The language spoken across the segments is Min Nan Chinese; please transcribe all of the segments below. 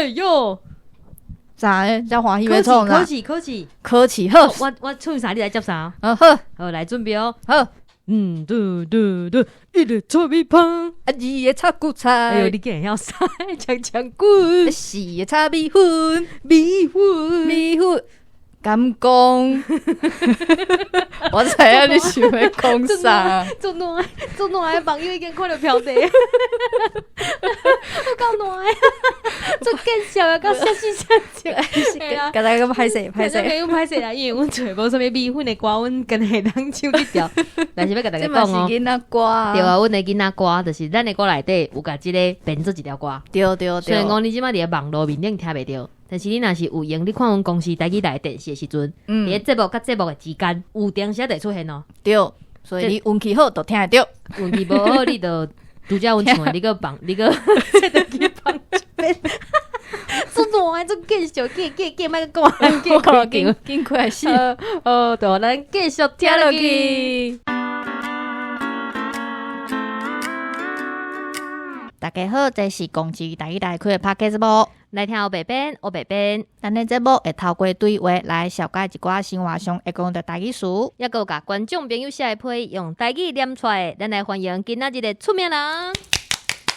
哎喲，啥？遮歡喜欲考試創啥？考試考試，考試好，我唱啥你來接啥？好，好，來準備哦。好。嗯，嘟嘟嘟，一个炒米飯，啊，二个炒韭菜，哎呦，你竟然曉三个強強滾，四個炒米粉，米粉，米粉。敢講？我知影你想欲講啥？做爛做爛的網友已經看著飄地，有夠爛的，做見笑啊，夠寫死寫情。共大家歹勢歹勢，歹勢啦，因為阮揣無啥物米粉的歌，阮敢會當唱這條。但是欲共大家講哦，這嘛是囡仔歌。對啊，阮的囡仔歌就是咱的歌內底有共這個編做一條歌。對對對。雖然講你這擺佇網路面頂聽袂著。但是你若是有閒，你看阮公視台語台電視的時陣，佇咧節目佮節目的之間，有當時仔就會出現哦。對，所以你運氣好，就聽會著；運氣無好，你就拄才阮唱的，你閣放，你閣這就去放一遍。做爛的，做繼續，繼繼繼，莫閣講，繼開場，緊開始。哦，對，咱繼續聽落去。大家好，這是公視台語台開的 Podcast 節目，來聽烏白編，烏白編。咱的節目會透過對話來紹介一寡生活上會講著台語詞，抑閣有共觀眾朋友寫的批用台語念出來。咱來歡迎今仔日的出名人。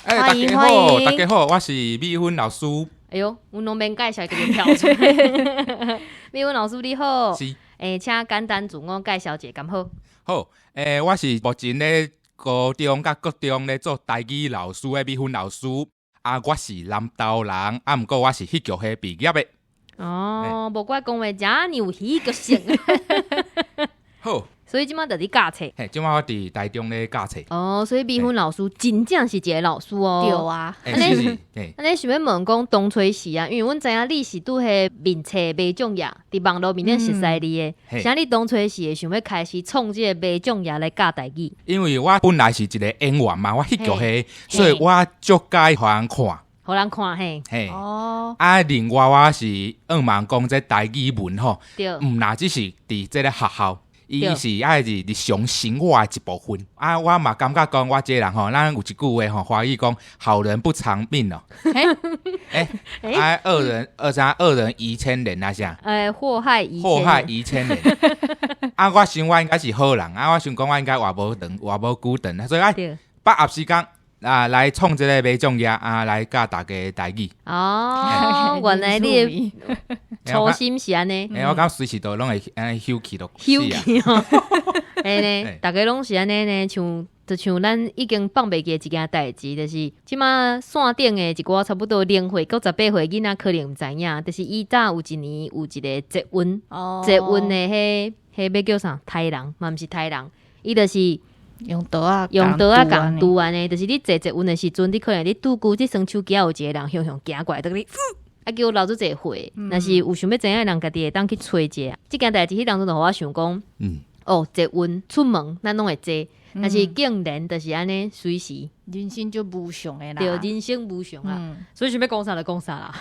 欸，大家好，大家好，我是米粉老師。哎喲，阮攏免介紹，就跳出來。米粉老師你好，是。欸，請簡單自我介紹一下，敢好？好，欸，我是目前咧高中佮國中咧做台語老師的米粉老師。啊，我是南投人，啊，毋過我是戲劇系畢業的。哦，無怪講話遮爾有戲劇性。好。所以這擺就佇教冊。嘿，這擺我佇台中咧教冊。哦，所以米粉老師真正是一个老師哦。對啊。按呢，按呢想欲問講當初時啊，因為阮知影你是拄彼面冊迷醬業，佇網路面頂熟似你的，啥你當初時會想欲開始創這個迷醬業來教台語？因為我本來是一個演員嘛，我戲劇系，所以我足佮意予人看。予人看嘿。嘿。哦。啊，另外我是向望講這台語文吼，對，毋若只是佇這个學校。伊是愛是日常生活的一部分。啊，我嘛感覺講，我這个人吼，咱有一句話吼，華語講好人不長命哦。欸，啊，惡人惡啥？惡人遺千年啊啥？欸，禍害遺禍害遺千年。啊，我想我應該是好人，啊，我想講我應該活無長，活無久長，所以愛把握時間。啊，來創這個迷醬業啊，來教大家台語。哦，原來你的初心是按呢。欸，我感覺隨時都攏會按呢休氣都休氣哦。欸呢，逐家攏是按呢呢，像就像咱已經放袂記的一件代誌，就是這馬線頂的一寡差不多零歲到18歲囡仔可能毋知影，就是以早有一年有一个捷運，捷運的彼彼欲叫啥？刣人嘛毋是刣人，伊就是。用刀仔用刀仔共挃按呢，就是你坐捷運的時陣，你可能你拄久這雙手機仔有一个人雄雄行過來，共你，啊叫流足濟血。若是有想欲知影的人，家己會當去揣一下。這件代誌，彼當陣就予我想講，哦，捷運出門咱攏會坐，但是竟然就是按呢，隨時人生就無常的啦，對，人生無常啊，所以想欲講啥就講啥啦。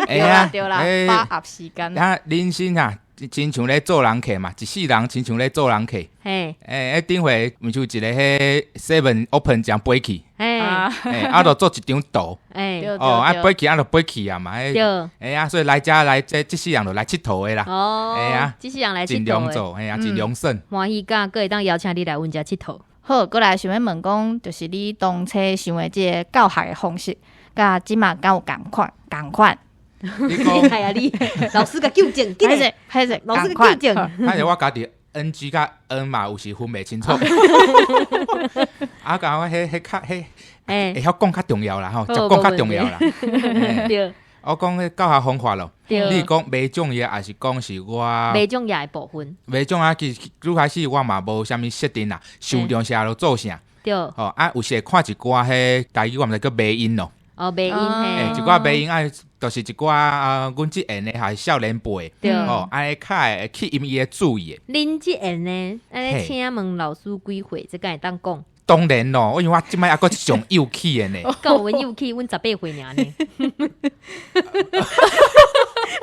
對啦對啦，把握時間。啊，人生啊。親像咧做人客嘛，一世人親像咧做人客。嘿，欸，彼頂回毋是有一个彼 Seven Open 將飛去，欸，啊，就做一張圖。欸，哦，啊飛去啊，就飛去啊嘛。對。欸啊，所以來遮來這這世人就來𨑨迌的啦。哦。欸啊，這世人來盡量做，嘿啊，盡量耍。歡喜佮閣會當邀請你來阮遮𨑨迌。好，閣來想欲問講，就是你當初想的這个教學的方式，佮這馬敢有仝款？仝款？你講，厲害啊你！老師共糾正，歹勢歹勢，老師共糾正。歹勢我家己 N G 佮 N 嘛有時分袂清楚。啊，共我彼彼較彼會曉講較重要啦吼，食講較重要啦。對。我講彼教學方法咯，對你講迷醬業，抑是講是我迷醬業的部分？迷醬業其實拄開始我嘛無啥物設定啦，想著啥就做啥。對。吼啊，有時會看一寡彼台語，我毋知叫迷因咯。哦，迷因嘿，一寡迷因啊，就是一寡啊，阮這緣的還是少年輩，吼，按呢較會吸引伊的注意的。恁這緣的，按呢請問老師幾歲？這敢會當講？當然咯，因為我這擺猶閣上幼齒的呢。敢有阮幼齒，阮18歲爾呢。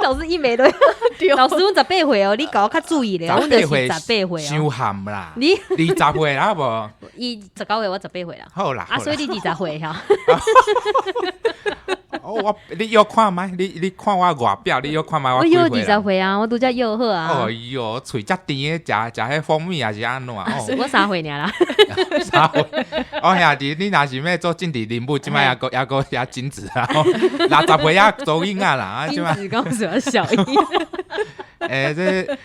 老師一眉都，老師阮十八歲哦，你共我較注意咧，阮就是十八歲哦。傷含啦，你20歲啦無？伊19歲，我十八歲啦。好啦，啊，所以你20歲哈。哦，我你約看覓？你看我外表，你約看覓？我幾約20歲啊，我拄才約好啊。哎喲，喙遮甜的，食食彼蜂蜜還是按怎？我3歲爾啦。 3歲。哦，兄弟，你若是欲做政治人物，這擺猶閣猶閣遐精緻啊！60歲猶查囡仔啦，這擺。金子講什麼小意？欸，這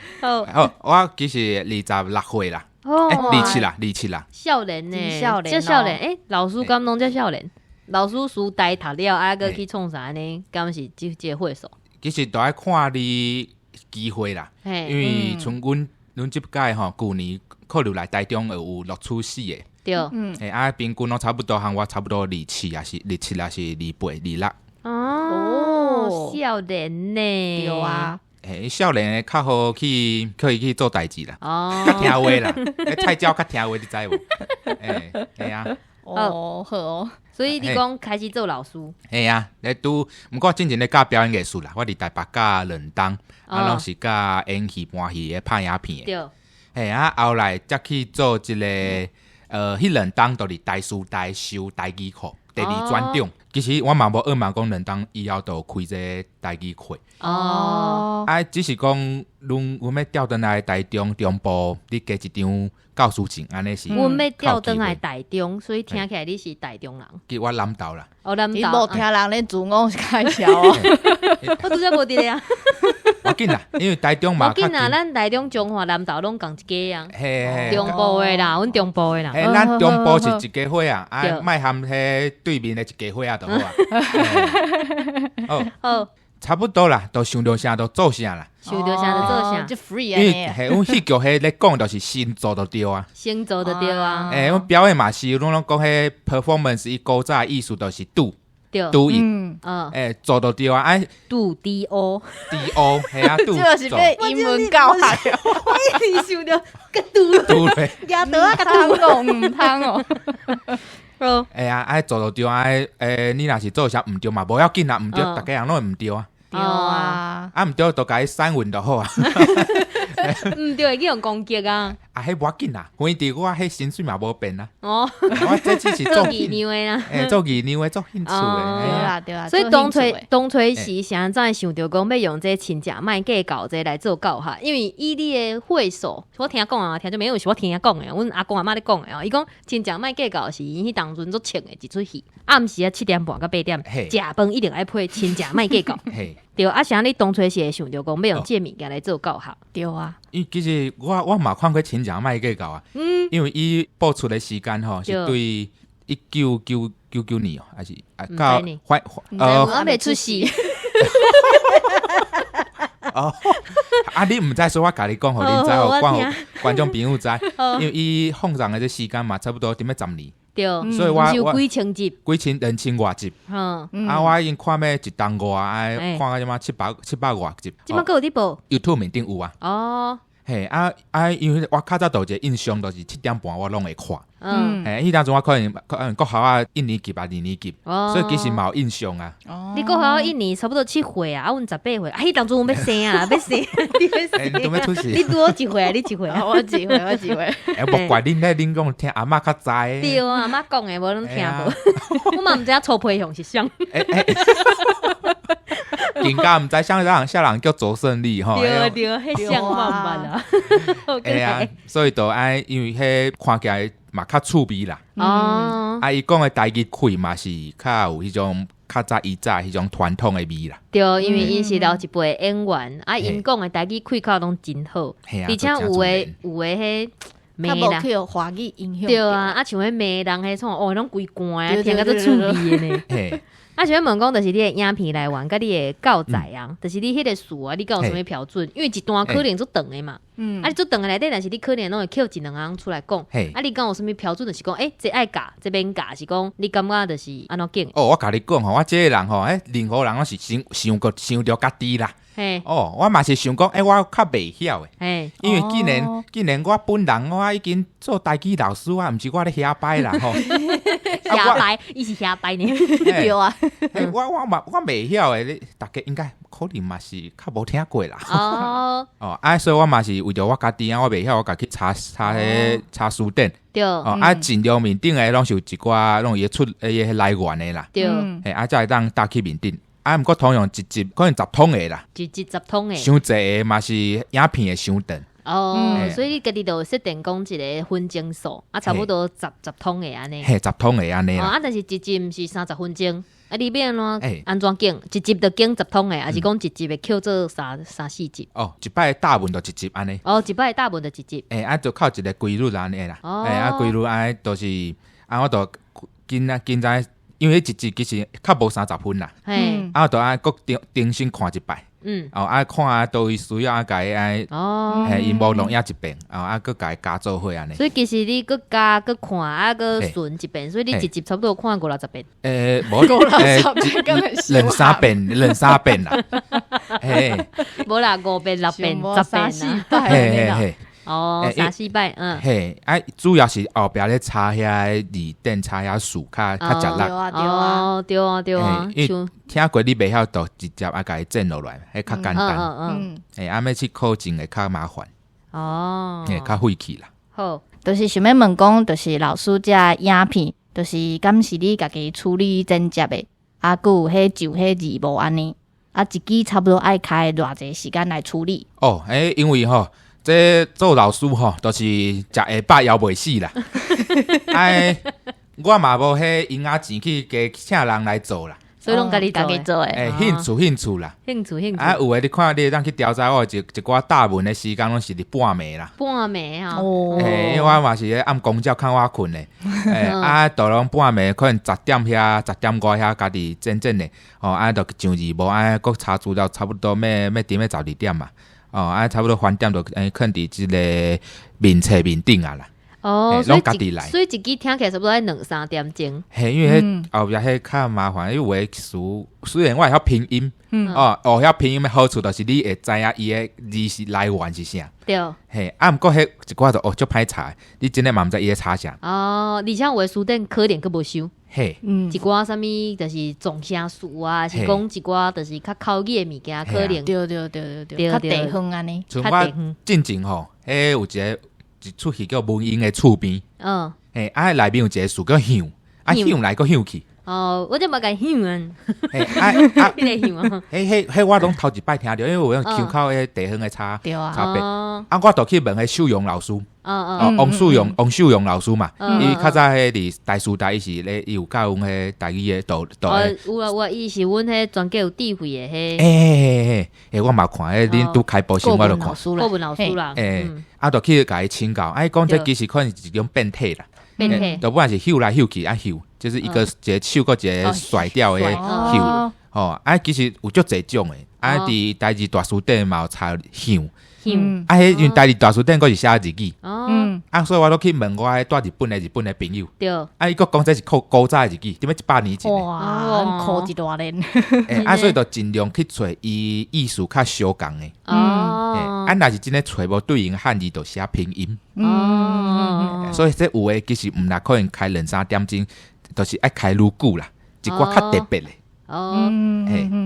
好，我其實26歲啦。哦，27啦，27啦。少年呢？少年，這少年。欸，老師敢攏遮少年？老師師大讀了，啊，閣去創啥呢？敢是這這個會所？其實都愛看你機會啦，因為像阮這屆吼，舊年考入來台中會有錄取四個。對，欸，啊，平均攏差不多，和我差不多27，也是27，也是28、26。哦，少年呢？對啊。欸，少年的較好去可以去做代誌啦，較聽話啦，欸，菜鳥較聽話，你知無？欸，係啊。哦，好哦。所以你講開始做老師？嘿啊，咧拄，毋過進前咧教表演藝術啦，我佇台北教兩冬，啊，攏是教演戲、搬戲的拍影片的。對。嘿啊，後來才去做一個，彼兩冬就佇台師大修台語課，第二專長。其實我嘛無向望講兩冬以後就有開這個台語課。哦。啊，只是講，阮欲調轉來台中中部，你加一張教師證，按呢是。阮欲調轉來台中，所以聽起來你是台中人。其實我南投啦。哦，南投。你無聽人咧自我介紹哦。我拄才無佇咧啊。無緊啦，因為台中嘛。無緊啦，咱台中彰化南投攏仝一家啊。嘿。中部的啦，阮中部的啦。嘿，咱中部是一家伙啊，啊，莫含彼對面的一家伙啊，就好啊。好。好。差不多啦，都想著啥就做啥啦。想著啥就做啥，就 free 因為嘿，阮戲劇彼咧講就是先做就對啊。先做就對啊。欸，阮表演嘛是，阮攏講彼 performance 伊古早意思就是 do。對。 do it。欸，做就對啊，哎。 do D O。 D O，嘿啊，do。這個是欲英文教學。我一直想著個 do。 do 咧。舉刀啊，共 do 哦，毋通哦。會啊，愛做就對啊，欸，你若是做啥毋對嘛，無要緊啦，毋對，逐家人攏會毋對啊。對啊，啊毋對，就共伊閃勻就好啊。毋對會去予攻擊啊。啊，彼無要緊啦，反正我彼薪水嘛無變啊。哦，我這只是做藝娘的啦。欸，做藝娘的，做興趣的。對啦對啦。所以當初時是按怎會想著講欲用這親情莫計較這來做教學？因為以你的會所，我聽講啊，聽眾朋友是我聽講的，阮阿公阿嬤咧講的哦。伊講親情莫計較是𪜶彼當陣足穿的一齣戲，暗時啊7點半到8點，食飯一定愛配親情莫計較。對，啊，啥你當初是會想著講欲用這物件來做教學？對啊。因為其實我嘛看過親情莫計較啊，因為伊播出的時間吼是對1999年哦，還是啊到反我未出世。哦，啊，你毋知，所以我共你講，予恁知，予觀眾朋友知，因為伊放送的這時間嘛，差不多踮咧10年。對，所以我有幾千集，幾千2000外集。啊，我已經看欲一冬外，啊，看到這馬700外集。這馬閣有佇播？YouTube 面頂有啊。哦。嘿，啊啊，因為我較早就有一個印象，就是7點半我攏會看。嘿，彼當陣我可能國校啊一年級啊二年級，所以其實嘛有印象啊。你國校一年差不多7歲啊，啊，阮18歲，啊，彼當陣阮欲生啊，欲生，你欲生，你欲出世？你拄好一歲啊？你幾歲啊？我一歲？我一歲？欸，莫怪恁咧，恁講聽阿嬤較知。對啊，阿嬤講的，無攏聽無。我嘛毋知影粗皮熊是啥。更加毋知啥人啥人叫卓勝利吼。對對，彼啥我毋捌啊。會啊，所以就愛因為彼看起來嘛較趣味啦。哦。啊，伊講的台語氣嘛是較有彼種較早以早彼種傳統的味啦。對，因為𪜶是老一輩演員，啊，𪜶講的台語氣口攏真好，而且有的彼罵人，較無去華語影響。對啊，啊像彼罵人彼創哦，攏規罐啊，聽甲足趣味的呢。啊，想欲問講，就是你的影片來源，佮你的教材啊，就是你彼個書啊，你敢有啥物標準？因為一段可能足長的嘛，啊，你足長的內底，但是你可能攏會抾一兩項出來講。啊，你敢有啥物標準？就是講，欸，這愛教，這免教，是講你感覺就是按怎揀？哦，我共你講吼，我這個人吼，欸，任何人攏是先想過想著家己啦。哦，我嘛是想講，欸，我較袂曉的，因為既然既然我本人我已經做台語老師啊，毋是我咧瞎掰啦吼。瞎掰，伊是瞎掰呢。對啊。我嘛我袂曉的，你逐家應該可能嘛是較無聽過啦。哦，啊，所以我嘛是為著我家己啊，我袂曉，我家去查查彼查辭典。哦，啊，盡量面頂的攏是有一寡攏有伊出伊的來源的啦。嘿，啊，才會當搭去面頂。啊，毋過通常一集可能十通個啦。一集十通個。傷濟個嘛是影片會傷長。哦，所以你家己就設定講一個分鐘數，啊，差不多十通個按呢。嘿，十通個按呢啦。啊，但是一集毋是30分鐘，啊，你欲按怎按怎揀？一集就揀十通個，抑是講一集會扣做三四集？哦，一擺答問就一集按呢。哦，一擺答問就一集。欸，啊，就靠一個規律按呢啦。欸，啊，規律按呢，就是啊，我就緊啊緊知，因為彼一集其實較無30分啦。啊，我就愛閣重重新看一擺。哦，啊，看啊，佗位需要啊，共伊愛，嘿，螢幕錄影一遍，哦，啊，閣共伊加做伙按呢。所以其實你閣加閣看啊，閣巡一遍，所以你一集差不多看五六十遍。欸，無，欸，兩三遍，兩三遍啦。嘿，無啦，五遍、六遍、十遍啦。嘿嘿嘿。哦，三四擺，嗯。嘿，啊，主要是後壁咧查遐字典，查遐詞較較食力。對啊，對啊，哦，對啊，對啊。因為聽過你袂曉就直接啊，共伊整落來，彼較簡單。嘿，啊，欲去考證會較麻煩。嘿，較費氣啦。好，就是想欲問講，就是老師這影片，就是敢是你家己處理剪接的，啊，閣有彼上彼字幕按呢，啊，一支差不多愛開偌濟時間來處理？哦，欸，因為吼，這做老師吼，就是食會飽枵袂死啦。哎，我嘛無彼閒仔錢去加請人來做啦。所以攏家己家己做的。欸，興趣興趣啦。興趣興趣。啊，有的你看，你會當去調查我一一寡答問的時間，攏是佇半暝啦。半暝啊。哦。欸，因為我嘛是咧暗公鳥較晚睏的。欸，啊，就攏半暝可能10點遐，10點外遐，家己剪剪的。哦，啊，就上字幕，啊，閣查資料，差不多欲欲佇欲12點嘛。哦，啊，差不多翻點就欸，囥佇這个面冊面頂啊啦。哦，攏家己來。所以一支聽起來差不多愛兩三點鐘。嘿，因為彼後壁彼較麻煩，因為有的詞雖然我會曉拼音，哦，學曉拼音的好處就是你會知影伊的字是來源是啥。嘿，啊，毋過彼一寡就哦足歹查，你真的嘛毋知伊咧查啥。哦，而且有的辭典可能閣無收。一寡啥物就是狀聲詞啊，是講一寡就是較口語的物件，可能。對對對對對，較地方按呢。像我進前吼，彼有一个一齣戲叫《文英的厝邊》。嘿，啊，內面有一个詞叫向，啊，向來閣向去。哦，我這嘛共向啊。嘿，啊啊，彼个向啊。彼彼彼我攏頭一擺聽著，因為我用參考彼地方的差差別。啊，我就去問彼秀榮老師。哦，王秀榮，王秀榮老師嘛，伊較早彼佇台師大，伊是咧，伊有教阮彼台語的導導。哦，有啊有啊，伊是阮彼全國有智慧的彼。欸欸欸欸，我嘛看，彼恁拄開播時我就看。顧問老師啦。欸，啊，就去共伊請教，啊，伊講這其實可能是一種變體啦。變體。就本來是向來向去啊向，就是一個一個手閣一個甩掉的向。哦，啊，其實有足濟種的，啊，佇台字大辭典嘛有查向。啊，彼因為台字大辭典閣是寫日語，啊，所以我攏去問我彼蹛日本的日本的朋友，啊，伊閣講這是古古早的日語，佇欲100年前的。哇，苦一大輪。欸，啊，所以就盡量去揣伊意思較相仝的。啊，若是真的揣無對應漢字，就寫拼音。所以這有的其實毋若可能開兩三點鐘，就是愛開愈久啦，一寡較特別的。哦，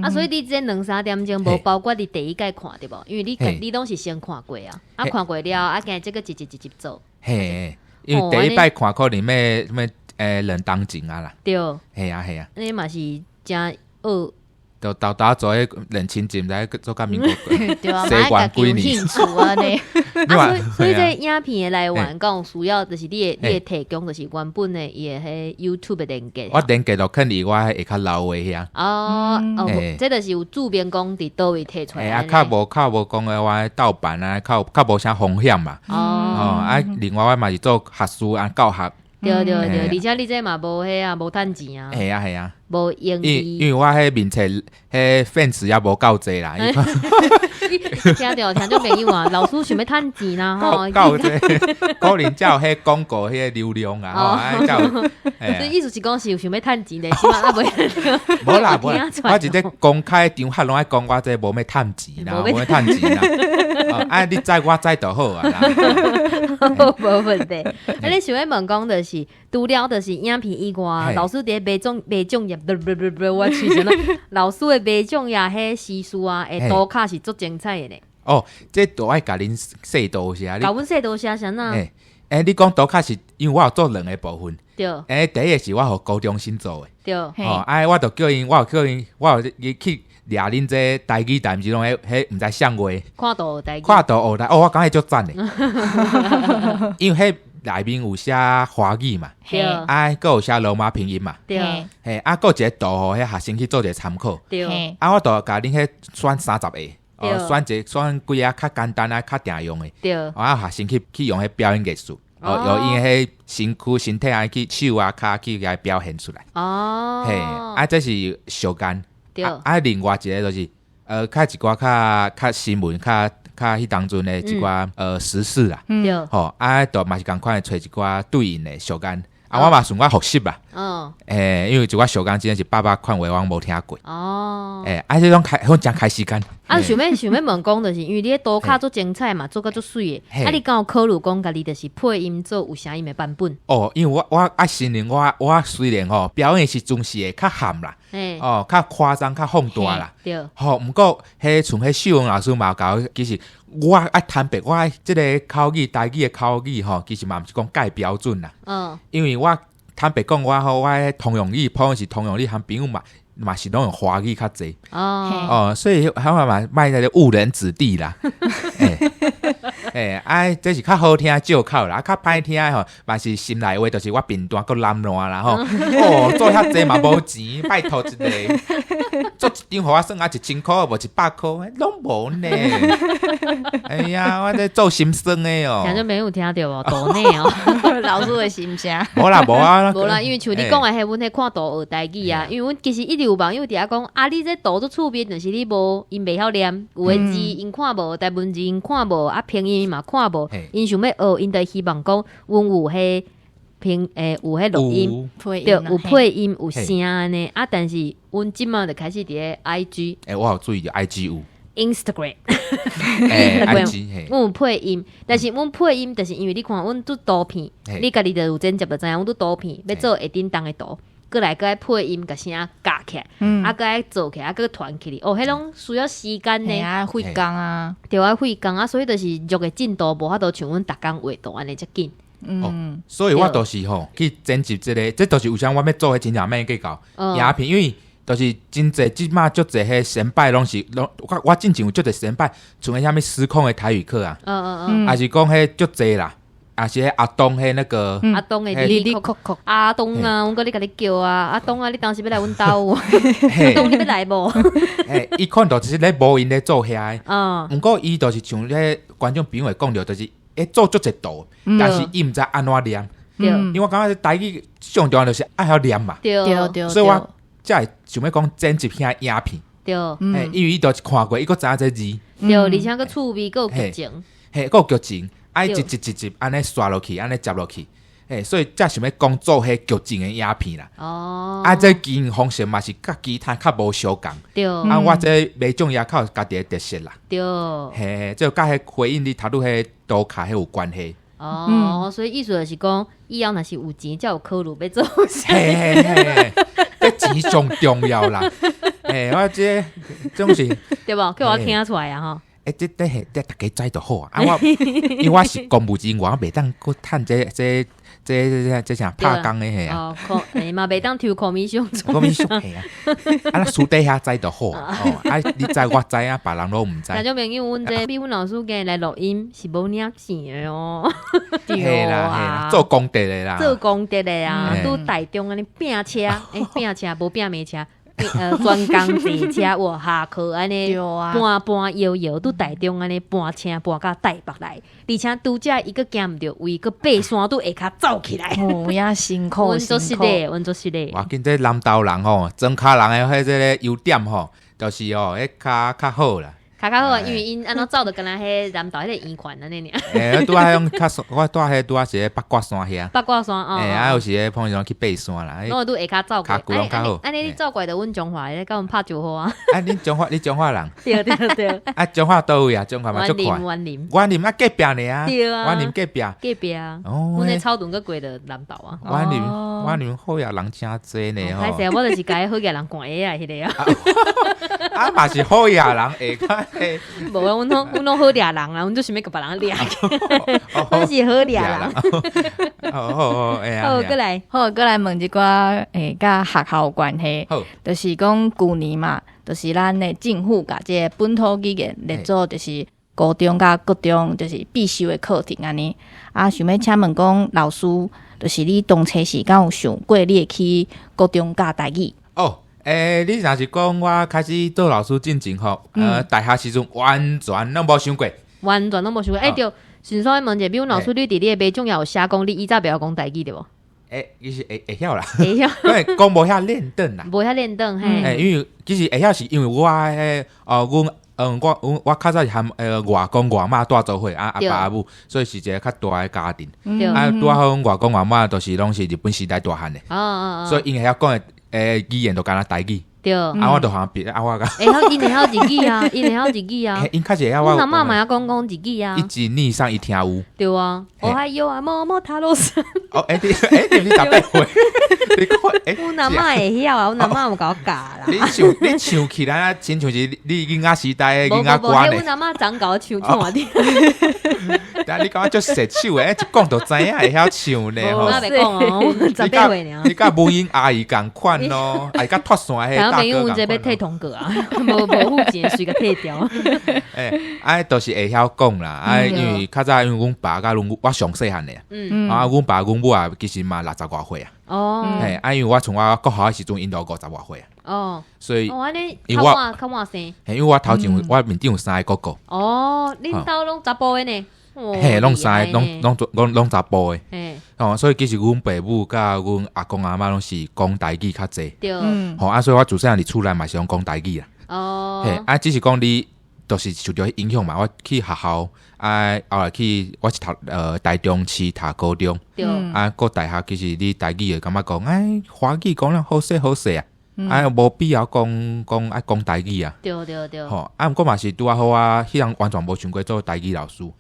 啊，所以你這兩三點鐘無包括你第一擺看對無？因為你你攏是先看過啊，啊看過了，啊今這閣一集一集做。嘿，因為第一擺看可能欲欲欸兩當前啊啦。對。嘿啊嘿啊。你嘛是誠學。就沓沓做彼認親戚，毋知做甲民國，對啊，嘛愛家己有興趣按呢。啊，所以這影片的來源講需要就是你的提供，就是原本的伊的彼 YouTube 的連結。我連結就囥佇我下跤老的遐。哦哦，這就是有註明講佇佗位提出來。啊，較無較無講的話盜版啊，較較無啥風險嘛。哦，啊，另外我嘛是做學術啊教學。對對對，而且你這嘛無彼啊，無趁錢啊。係啊係啊。無盈利。因為我彼面冊彼 fans 也無夠濟啦。聽著聽眾朋友啊，老師想欲趁錢啦吼。夠這可能才有彼廣告彼個流量啊，吼，啊才有。所以意思是講是有想欲趁錢的，起碼啊袂。無啦無啦，我一個公開場合攏愛講我這無欲趁錢啦，無欲趁錢啦。啊，你知我知就好啊啦。無問題。啊，你想欲問講就是，除了就是影片以外，老師佇咧賣種業，不不不不，我喙啥老師的賣種業彼時事啊，會圖卡是足精彩的呢。哦，這都愛共恁說多謝。共阮說多謝啥呢？欸，你講圖卡是因為我有做兩個部分。對。欸，第一個是我予高中生做的。對。哦，啊，我就叫𪜶，我有叫𪜶，我有去掠恁這台語台，毋是攏彼彼毋知啥話。看圖學台語。看圖學台，哦，我感覺足讚的。因為彼內面有寫華語嘛，啊，閣有寫羅馬拼音嘛，對，嘿，啊，閣有一個圖，予彼學生去做一個參考，對，啊，我就共恁彼選30個，哦，選一選幾个較簡單啊，較定用的，啊，學生去用彼表演藝術，哦，用𪜶彼身軀身體啊，去手啊、跤去共表現出來，哦，嘿，啊，這是小間，對，啊，另外一個就是，較一寡較較新聞較。較彼當陣的一寡時事啦，吼啊，就嘛是仝款的揣一寡對應的俗諺，啊，我嘛順我復習啦，欸，因為一寡俗諺真的是百百款話我無聽過，哦，欸，啊，這種開，阮誠開時間。啊，想欲問講，就是因為你彼圖卡足精彩嘛，做甲足媠的，啊，你敢有考慮講家己就是配音做有聲音的版本？哦，因為我我愛承認我我雖然吼表演時陣是會較含啦，哦，較誇張、較放大啦，對，吼，毋過彼像彼秀文老師嘛有教，其實我愛坦白，我這个口語台語的口語吼，其實嘛毋是講蓋標準啦，因為我坦白講，我吼我通用語，普通是通用語，和朋友嘛嘛是攏用華語較濟，哦，所以他們嘛莫那個誤人子弟啦，欸欸，啊，這是較好聽借口啦，啊，較歹聽的吼，嘛是心內話，就是我貧惰閣懶惰啦吼，哦，做遐濟嘛無錢，拜託一下，做一張予我算啊1000箍，無100箍，攏無呢。哎呀，我這做心酸的哦。聽眾朋友有聽著無？抖內哦，老師的心聲。無啦無啊，無啦，因為像你講的彼，阮彼看圖學台語啊，因為阮其實一直有網友佇遐講，啊，你這圖足趣味，但是你無，𪜶袂曉念，有的字𪜶看無，台文字𪜶看無，啊，拼音嘛看無，𪜶想欲學，𪜶就希望講，阮有彼拼欸有彼錄音，對，有配音有聲按呢，啊，但是阮這馬就開始佇咧 IG，欸，我有注意著 IG 有，Instagram，欸，IG，阮有配音，但是阮配音，就是因為你看，阮做圖片，你家己就有剪輯就知影，阮做圖片欲做下叮當的圖。閣來閣愛配音，共聲夾起來，啊，閣愛做起來，啊，閣傳起來，哦，彼攏需要時間呢，啊，費工啊，對啊，費工啊，所以就是錄的進度無法度像阮逐工畫圖按呢遮緊。哦，所以我就是吼去剪輯這个，這就是為啥我欲做彼真正免計較影片，因為就是真濟這馬足濟彼先輩攏是攏，我我進前有足濟先輩，像彼啥物失控的台語課啊，抑是講彼足濟啦。啊，是彼阿東彼那個阿東的哩哩叩叩，阿東啊，阮閣咧共你叫啊，阿東啊，你當時欲來阮兜？阿東你欲來無？嘿，伊看到就是咧無𪜶咧做遐的，毋過伊就是像咧觀眾朋友會講著，就是會做足濟圖，但是伊毋知按怎念。因為我感覺台語上重要就是愛曉念嘛。對對，所以我才會想欲講剪輯遐影片。對，因為伊就是看過，伊閣知影這字。對，而且閣趣味，閣有劇情。嘿，閣有劇情。愛一集一集按呢刷落去，按呢接落去，嘿，所以才想欲講做彼劇情的影片啦。哦，啊，這經營方式嘛是佮其他較無相仝。對，啊，我這賣種也較有家己的特色啦。對，嘿，這佮彼回應你頭拄彼圖卡彼有關係。哦，所以意思就是講，以後若是有錢，才有考慮欲做。嘿嘿嘿，這錢上重要啦。嘿，我這總是對無？叫我聽出來啊！吼。欸，這這這逐家知就好啊！啊，我因為我是公務人員，我袂當閣趁這這這這這啥拍工的嘿啊！哦，欸嘛袂當抽 commission， commission 嘿啊！啊，私底下知就好啊！哦，啊，你知我知啊，別人攏毋知。聽眾朋友，阮這美妩老師今日來錄音是無領錢的哦。對啦，嘿啦，做功德的啦，做功德的啊，拄台中按呢拼車，欸，拼車無拼馬車。專工坐車，哇，下課按呢，搬搬搖搖，拄台中按呢搬車搬到台北來，而且拄才伊閣行毋著位，閣爬山拄下跤走起來。有影辛苦，阮做實的，阮做實的。哇，緊這南投人吼，莊跤人的彼這个優點吼，就是吼，彼跤較好啦。較較好啊，因為𪜶按怎走就敢若彼南投彼個圓環按呢爾。欸，拄仔彼種較我拄仔彼拄仔是彼八卦山遐。八卦山哦。欸，啊有時咧碰上去爬山啦。攏會拄下跤走過。跤骨攏較好。按呢你走過來就阮彰化的，共阮拍招呼啊。啊，恁彰化，你彰化人？對對對。啊，彰化佗位啊？彰化嘛足快。員林，員林啊，隔壁爾。對啊。員林隔壁。隔壁啊。哦。阮的草屯閣過著南投啊。員林，員林好額人誠濟呢吼。歹勢，我就是共好額人趕鞋啊，彼个啊。啊嘛是好額人下跤。無啊，阮攏好掠人啊，阮就想欲共別人掠。阮是好掠人。好好好，會啊。好，閣來，好，閣來問一寡欸，佮學校有關係。好，就是講舊年嘛，就是咱的政府共這个本土語言列做就是高中佮國中就是必修的課程按呢。啊，想欲請問講老師，就是你當初時敢有想過你會去國中教台語？哦。欸，你若是講我開始做老師進前吼，大學時陣完全攏無想過，完全攏無想過。欸，對，順紲問一下，比如老師，你佇你的袂重要有寫講你以前袂曉講台語對無？欸，其實會曉啦，會曉，因為講無遐輪轉啦，無遐輪轉嘿。欸，因為其實會曉是因為我彼哦，阮我我較早是含外公外媽蹛做伙啊，阿爸阿母，所以是一个較大的家庭。啊，拄仔好阮外公外媽都是攏是日本時代大漢的，所以𪜶會曉講的欸語言就敢若台語。對，啊，我就含別啊，我講會曉，𪜶會曉日語啊，𪜶會曉日語啊。𪜶較濟會曉我。阮阿嬤嘛會曉講講日語啊。一一二三，伊聽有。對啊，おはよう啊，摸摸塔羅斯。哦，欸，你欸，你毋是十八歲？你看，欸，阮阿嬤會曉啊，阮阿嬤有共我教啦。你唱，你唱起來啊，親像是你囡仔時代的囡仔歌呢。無無無，阮阿嬤昨共我唱唱我聽。但你感覺足熟手的，一講就知影會曉唱呢。我袂講哦，18歲爾。你佮文英阿姨仝款咯，啊，佮脫線彼大哥仝阮這欲退通過啊，無無付錢隨共退掉。欸，啊，就是會曉講啦，啊，因為較早因為阮爸佮阮我上細漢的啊，阮爸阮母啊，其實嘛六十外歲啊。哦。嘿，啊，因為我從我國小的時陣，𪜶就50外歲啊。哦。所以，哦，按呢，因為我較晚生。嘿，因為我頭前我面頂有三个哥哥。哦，恁兜攏查埔的呢？嘿，攏三个，攏攏攏攏查埔的。哦，所以其實阮爸母佮阮阿公阿嬤攏是講台語較濟。對。吼，啊，所以我自細漢佇厝內嘛是攏講台語啦。哦。嘿，啊，只是講你，就是受著影響嘛。我去學校，啊，後來去我是讀台中市讀高中。對。啊，閣大學其實你台語會感覺講，哎，華語講了好勢好勢啊。啊，無必要講講愛講台語啊。對對對。吼，啊，毋過嘛是拄仔好啊，彼人完全無想過做台語老師。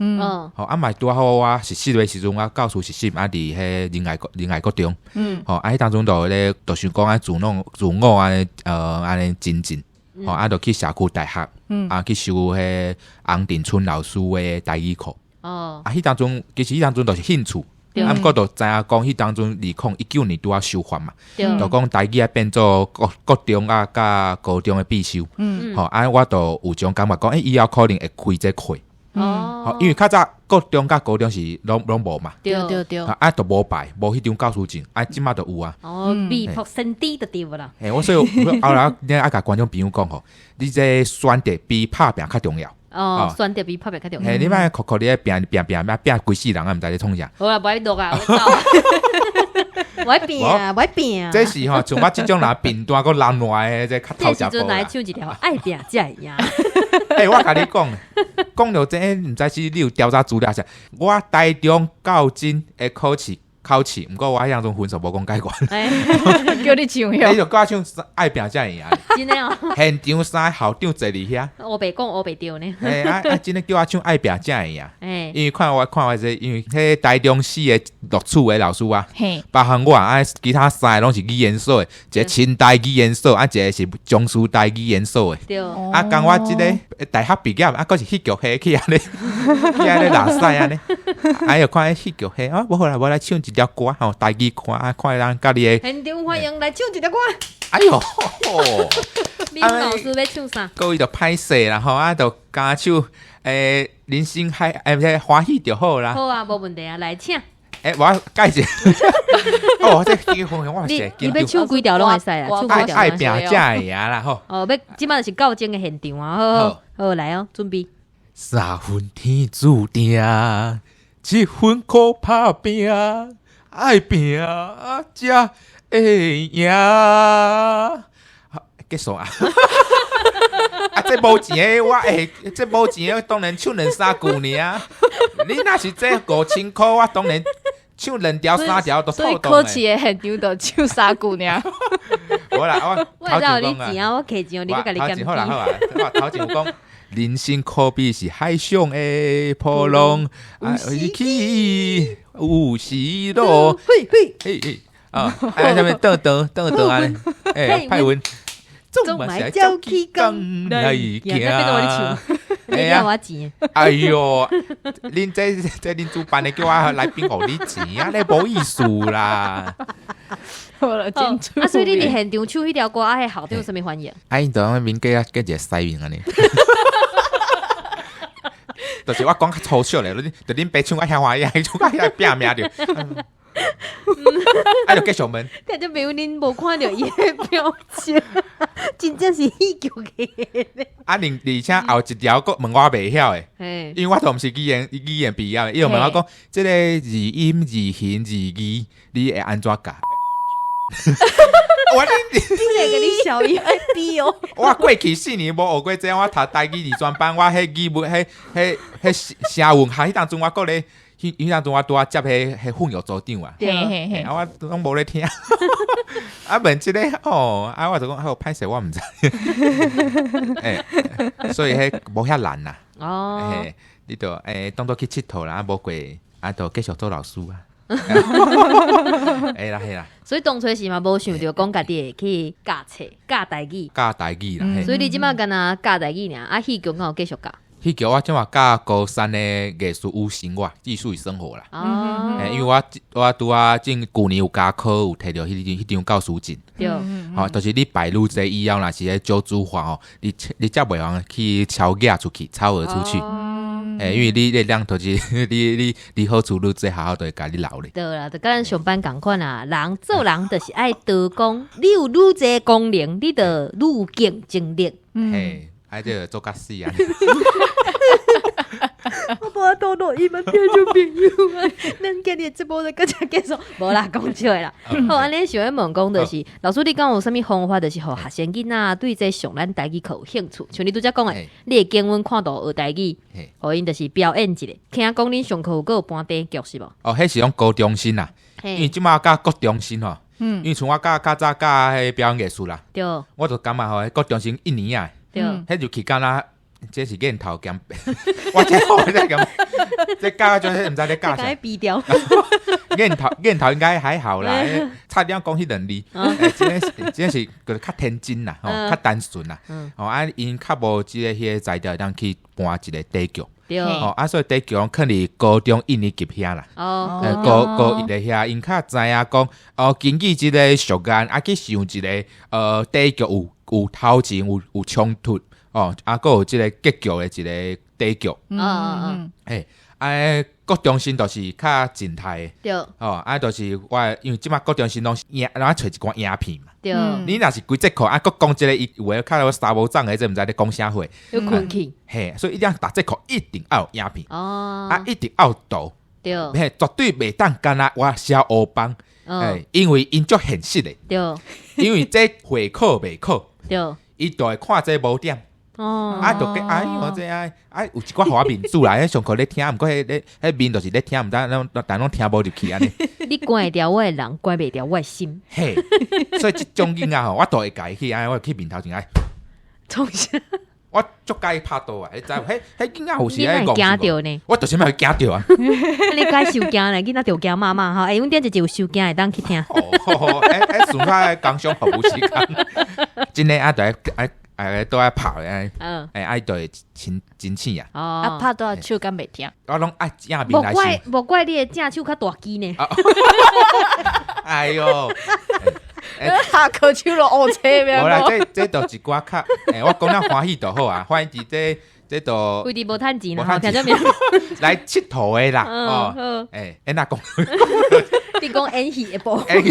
吼，啊嘛拄仔好我實習的時陣，我教師實習啊，佇彼仁愛國仁愛國中。吼，啊，彼當陣就咧，就想講愛自弄自我按呢，按呢精進。吼，啊，就去社區大學，啊，去修彼洪鎮春老師的台語課。啊，彼當陣其實彼當陣就是興趣。啊，毋過就知影講，彼當陣2019年拄仔修法嘛，就講台語愛變做國國中啊佮高中的必修。吼，啊，我就有種感覺講，欸，以後可能會開這課。哦。因為較早國中佮高中是攏攏無嘛。對對對。啊，就無排，無彼張教師證，啊，這馬就有啊。哦，未卜先知就對啦。嘿，我所以後來你愛共觀眾朋友講吼，你這選擇比拍拚較重要。哦，選擇比拍拚較重要。嘿，你莫酷酷你咧拚拚拚拚拚規世人啊，毋知咧創啥。好啊，無愛錄啊，我走。無愛拚啊，無愛拚啊。這是吼，像我這種人貧惰閣懶惰的，這較頭這時陣來唱一條愛拚才會贏。欸，我共你講，講著這，毋知是你有調查資料啥？我台中教甄的考試考試，毋過我彼當陣分數無講介懸。叫你唱喲。你就叫我唱愛拚才會贏。真的哦。現場三个校長坐佇遐。烏白講烏白對呢。欸啊啊！真的叫我唱愛拚才會贏。欸。因為看我看我這，因為彼台中市的錄取的老師啊，包含我啊，其他三个攏是語言所的，一个清大語言所，啊，一个是中師大語言所的。對。啊，共我這个大學畢業，啊，閣是戲劇系去按呢，去按呢拉屎按呢。哎喲，看彼戲劇系，啊，無好啦，我來唱一條歌吼，台語歌啊，看人佮你的。現場歡迎來唱一條歌。哎喲，敏老師欲唱啥？各位就歹勢啦吼，啊，就加唱欸，人生海，欸，毋是歡喜就好啦。好啊，無問題啊，來請。欸，我介紹。哦，這結婚我是你欲唱幾條攏會使啊？唱幾條愛拚才會贏啦吼。哦，欲這擺就是教甄的現場啊，好好好來哦，準備。三分天注定，七分靠拍拚，愛拚才會贏。結束啊！啊，這無錢的我會，這無錢的當然唱兩三句爾啊。你若是這5000箍，我當然唱兩條三條都所以透動考試的現場就唱三句爾。無啦，我我會知頭前你錢啊，我摕錢，你閣共你頭檢前好啦好啊，我頭前有講，人生可比是海上的波浪，啊，有時起有時落。嘿嘿，嘿嘿，啊，啊，啥物倒倒倒倒按呢？欸，派阮總嘛是愛照起工來行。你掠我錢？哎喲，恁這這恁主辦的叫我來賓予你錢啊，你無意思啦。好啦，真啊，所以你佇現場唱彼條歌，啊，彼校長有啥物反應？啊，𪜶就按呢面計啊，計一个西面按呢。就是我講較粗俗咧，就恁爸唱甲遐歡喜，唱甲遐拼命著。啊，就繼續問。聽眾朋友，恁無看著伊的表情，真正是戲劇的。啊，而且後一條閣問我袂曉的，因為我都毋是語言畢業的，伊就問我講，這个字音、字形、字義，你會按怎教？我恁，真會共你笑伊愛比哦。我過去4年無學過這個，我讀台語二專班，我彼語文、彼、彼、彼聲韻學彼當陣我閣咧，彼當陣我拄仔接彼訓育組長啊。嘿嘿嘿，啊，我攏無咧聽。啊，問這个哦，啊，我就講好歹勢，我毋知。欸，所以彼無遐難啦。哦。你就欸當作去𨑨迌啦，啊無過啊，就繼續做老師啊。會啦會啦。所以當初時嘛無想著講家己會去教冊教台語。教台語啦。所以你這馬干焦教台語爾，啊戲劇敢有繼續教？戲劇我這馬教高三的藝術與生活，藝術與生活啦。哦。因為我拄仔前舊年有加考，有提著彼張教師證。對。吼，就是你敗愈濟以後，若是咧少子化吼，你才袂用去超額出去，超額出去。欸，因為你你兩就是你好處愈濟，學校就會共你留咧。對啦，就佮咱上班仝款啊，人做人就是愛多講，你有愈濟功能，你就愈有競爭力。嘿，啊，這個做甲死啊！我無法度錄音啊，聽眾朋友啊，咱今日節目就到遮結束，無啦，講笑的啦。好，按呢想欲問講就是，老師你敢有啥物方法，就是予學生囡仔對這上咱台語課有興趣？像你拄才講的，你會教阮看圖學台語，予𪜶就是表演一下。聽講恁上課有閣有搬短劇是無？哦，彼是講高中生啦，因為這馬教國中生吼，因為像我教較早教彼表演藝術啦，我就感覺吼，國中生一年啊，彼入去敢若。這是鏡頭兼，我這我這咁，這教就是毋知咧教啥。比掉。鏡頭應該還好啦，差點講彼兩字。欸，這是閣較天真啦，吼，較單純啦。吼啊，𪜶較無這個彼个才調，當去搬一個短劇。吼啊，所以短劇攏囥佇高中一年級遐啦。高高一的遐，𪜶較知影講，哦，根據這个俗諺，啊去想一个短劇有頭前有衝突。哦，啊，閣有這个結局的一個短劇。嘿，啊，國中生就是較靜態的。哦，啊，就是我，因為這馬國中生攏是影，攏愛揣一寡影片嘛。你若是規節課啊，閣講這个，伊有的較查某種的，這毋知咧講啥貨。有困去。嘿，所以一定逐節課一定愛有影片。啊，一定愛有圖。嘿，絕對袂當干焦我寫烏枋。欸，因為𪜶足現實的。因為這會考袂考。伊就會看這無點。啊，就計哎喲，這啊啊有一寡予我面子啦，彼上課咧聽，毋過彼咧彼面就是咧聽，毋知攏但攏聽無入去按呢。你關會牢我的人，關袂牢我的心。嘿，所以這種囡仔吼，我都會共伊去，按呢我去面頭前愛。創啥？我足佮意拍賭啊！你知無？彼彼囡仔有時愛你驚著呢？我就是欲驚著啊！你該受驚咧，囡仔著驚媽媽吼。欸，阮頂一集有受驚會當去聽。哦，欸欸，剩較工商服務時間，真的啊，著愛愛。哎，都愛拍的，哎，愛就會真真醒啊！啊，拍賭手敢袂疼？我攏愛正面來無怪無怪你的正手較大支呢。哎喲，下課手攏烏青咩？無啦，這這都一寡較，欸，我講了歡喜就好啊。反正這這都為佇無趁錢啦，聽眾朋友來𨑨迌的啦，哦，欸，欸，若講。你講演戲的部分，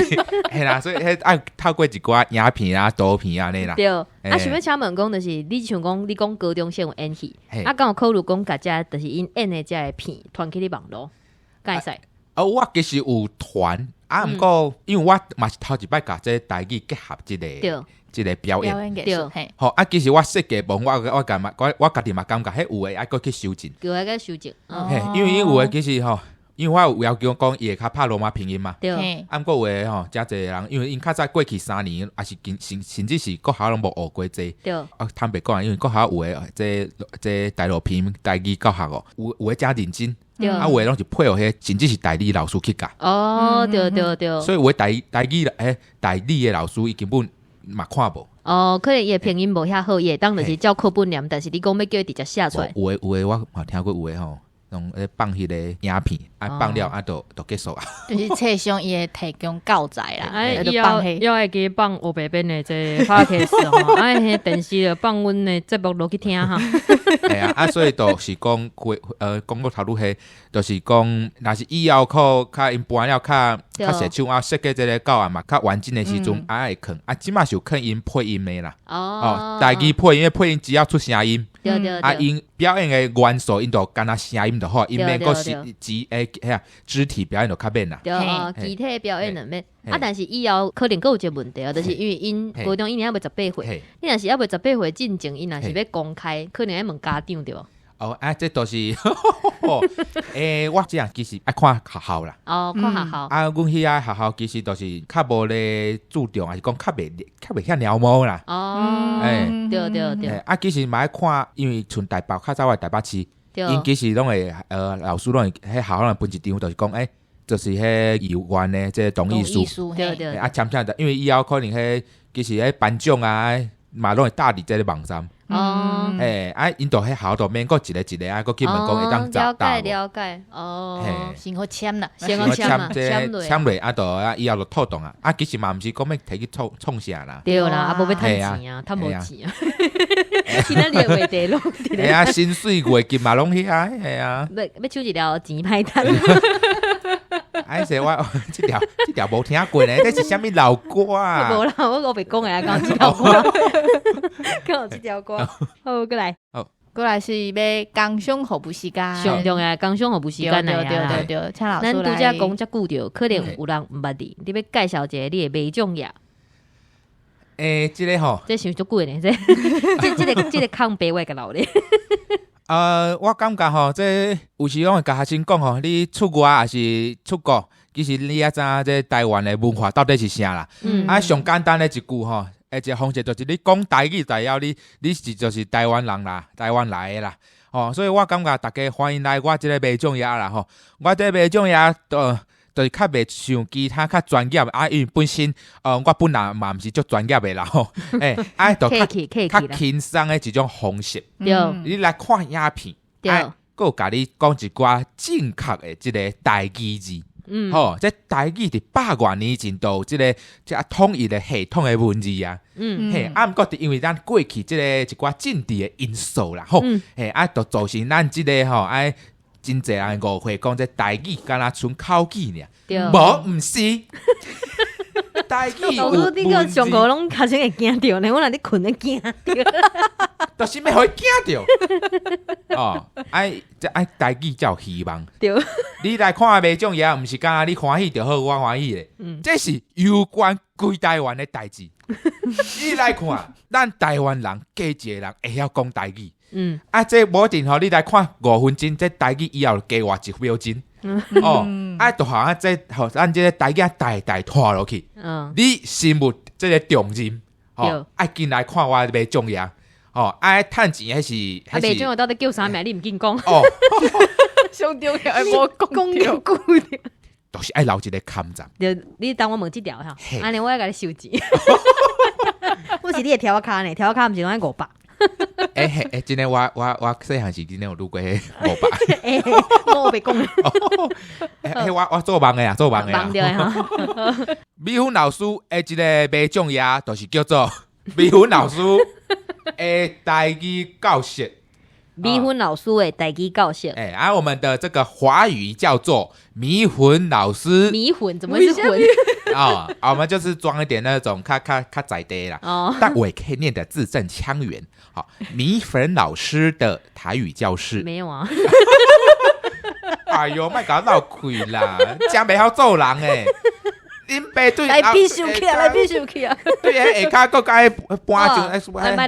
嘿啦，所以彼愛透過一寡影片啊、圖片按呢啦。對，啊，想欲請問講，就是你像講，你講高中生有演戲，啊，敢有考慮講，共這就是𪜶演的這个片傳去你網路，敢會使？啊，我其實有傳，啊，毋過因為我嘛是頭一擺共這台語結合這个，這个表演。表演藝術，嘿。吼啊，其實我設計部我家己嘛感覺，彼有的愛閣去修正。叫愛閣修正。嘿，因為有的其實吼，因為我有要求講伊會較拍羅馬拼音嘛。啊，毋過有的吼，誠濟人，因為𪜶較早過去3年，抑是近甚至是國校攏無學過這個。啊，坦白講，因為國校有的這台羅拼台語教學哦，有的誠認真，啊，有的攏是配合彼，甚至是代理老師去教。所以有的代理的老師，伊根本嘛看無。哦，可能伊的拼音無遐好，伊會當就是照課本念，但是你講欲叫伊直接寫出來。有的我嘛聽過有的吼，攏咧放彼個影片，啊放了啊就結束啊。就是冊商伊會提供教材啦，哎，以後要會記放烏白變的這 podcast 吼，啊，彼電視就放阮的節目落去聽哈。係啊，啊，所以就是講，講到頭拄彼，就是講，若是以後較較𪜶搬了較較踅手啊，設計這個教案嘛，較完整的時陣，啊會囥，啊，這馬是有囥𪜶配音的啦。哦，台語配音，配音只要出聲音。啊，𪜶表演的元素，𪜶就干焦聲音就好，𪜶免閣是肢欸遐肢體表演就較免啦。對，肢體表演就免。啊，但是以後可能閣有一個問題啊，就是因為𪜶高中一年猶未十八歲，你若是猶未十八歲進前，𪜶若是欲公開，可能愛問家長對無？哦，啊，這都是，我這樣其實愛看學校啦。哦，看學校。啊，阮彼个學校其實都是較無咧注重，還是講較袂遐貓毛啦。哦，對對對。啊，其實嘛愛看，因為像台北較早我台北市，𪜶其實攏會，老師攏會，彼學校攏會分一張，就是講，就是彼有關的這同意書。對對。啊，簽簽的，因為以後可能彼其實彼班長啊，嘛攏會搭佇這个網站。哦，啊，𪜶就彼校就免閣一个一个啊，閣去問講會當了解了解，哦，先予簽啦，先予簽啊，簽落，簽落啊，就啊，以後就妥當啊，啊，其實嘛毋是講欲提去創創啥啦，對啦，啊，無欲趁錢啊，趁無錢啊，今仔日話題攏，嘿啊，薪水月金嘛攏遐，嘿啊，欲搶一條錢歹趁。哎，說我這條無聽過呢，這是啥物老歌啊？無啦，我白講的啊，講這條歌，講這條歌。好，過來。好，過來是欲工商服務時間。上重要工商服務時間來啊！對對對對，請老師來。咱拄才講遮久著，可能有人毋捌你，你欲介紹一个你的袂眾業。這个吼，這想足久的呢，這這個空白我會共留咧。我感覺吼，這有時攏會共學生講吼，你出外抑是出國，其實你也知影這台灣的文化到底是啥啦。啊，上簡單的一句吼，一個方式就是你講台語，代表你是就是台灣人啦，台灣來的啦。吼，所以我感覺大家歡迎來我這个賣種業啦吼，我這賣種業就是較袂像其他較專業啊，因為本身我本來嘛毋是足專業的啦吼，啊，就較較輕鬆的一種方式。你來看影片，啊，閣有共你講一寡正確的這个台語字。吼，這台語佇百外年前就有這个這統一的系統的文字啊。嘿，啊，毋過因為咱過去這個一寡政治的因素啦，吼，嘿，啊，就造成咱這个吼，愛真濟人誤會講這台語敢若賰口語爾，無毋是。台語老師，你個上課攏學生會驚著呢，我若咧睏咧驚著。就是欲予伊驚著。哦，愛這愛台語才有希望。對。你來看麥種爺，毋是干焦你歡喜就好，我歡喜的。這是攸關規台灣的代誌。你來看，咱台灣人加一个人會曉講台語。啊，這無一定吼，你來看5分鐘，這台語以後加偌一秒鐘。哦，啊，就予這，予咱這个台語代代拖落去。你身負這个重任，吼，愛緊來看我麥種爺，吼，愛趁錢彼是，啊，麥種爺到底叫啥名？你毋緊講。哦，上重要的無講著，就是愛留一个空站。對，你等我問這條哈，按呢我愛共你收錢。我是你的柱仔跤呢，柱仔跤毋是攏愛500。欸嘿，欸，真的，我細漢時真的有拄過五百。欸，我白講。欸，我做夢的啊，做夢的啊。夢著的哈。米粉老師的這个麥種爺，就是叫做米粉老師的台語教室。米粉老師的台語教室。欸，啊，我們的這個華語叫做迷魂老師。迷魂怎麼會是魂？啊，我們就是裝一點那種較較較在地啦。但我也可以念得字正腔圓。好，米粉老師的台語教室。沒有啊。哎喲，莫共我鬧開啦，真袂曉做人欸。恁爸對來必修去啊，來必修去啊！對，下跤閣共伊搬上，來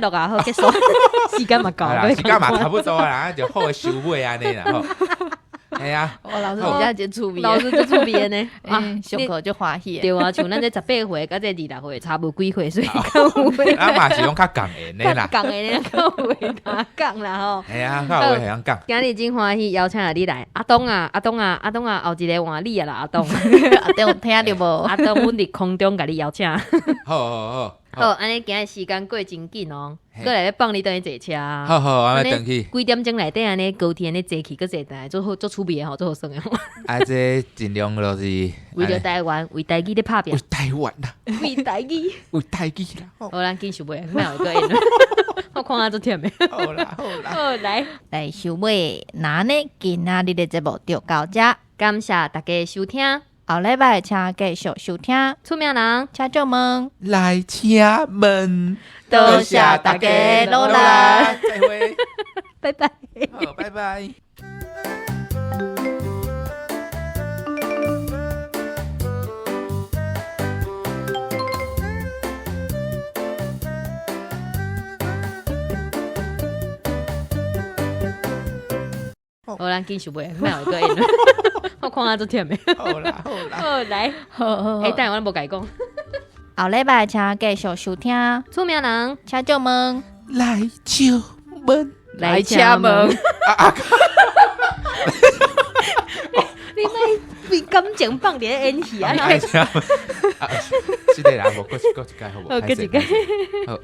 莫錄啊，好結束，時間嘛夠，時間嘛差不多啦，就好收尾按呢啦吼。係啊，我老師比較趣味，老師足趣味的呢。啊，上課就歡喜。對啊，像咱這18歲佮這26歲差無幾歲，所以較有話。啊嘛是攏較仝的呢啦，仝的呢，較有話通講啦吼。係啊，較有話通講。今日真歡喜邀請著你來，阿東啊，阿東啊，阿東啊，後一个換你啊啦，阿東。阿東有聽著無？阿東，阮佇空中共你邀請。好好好。好，按呢今日時間過真緊哦，閣來欲放你轉去坐車。好好，我欲轉去。幾點鐘內底按呢高鐵按呢坐去，閣坐轉來，足好足趣味的吼，足好耍的。啊，這盡量就是為著台灣，為台語咧拍拚。為台灣啦，為台語，為台語啦。好，咱緊收尾，莫予伊閣演。我看啊足忝的。好啦好啦，好來來收尾，那呢今仔日的節目就到這，感謝大家收聽。後禮拜請繼續收聽。出名人，請上門，來請問，多謝大家努力，再會，拜拜，好，拜拜。好，咱緊收尾，莫予伊閣演。我看啊足忝的。好啦好啦，好來，欸，等下我無共伊講。後禮拜請繼續收聽。出名人，請上門，來請問，來請問。你莫為感情放佇咧演戲啊！來請問，是的啦，無閣閣一擺好無？好，閣一擺。好。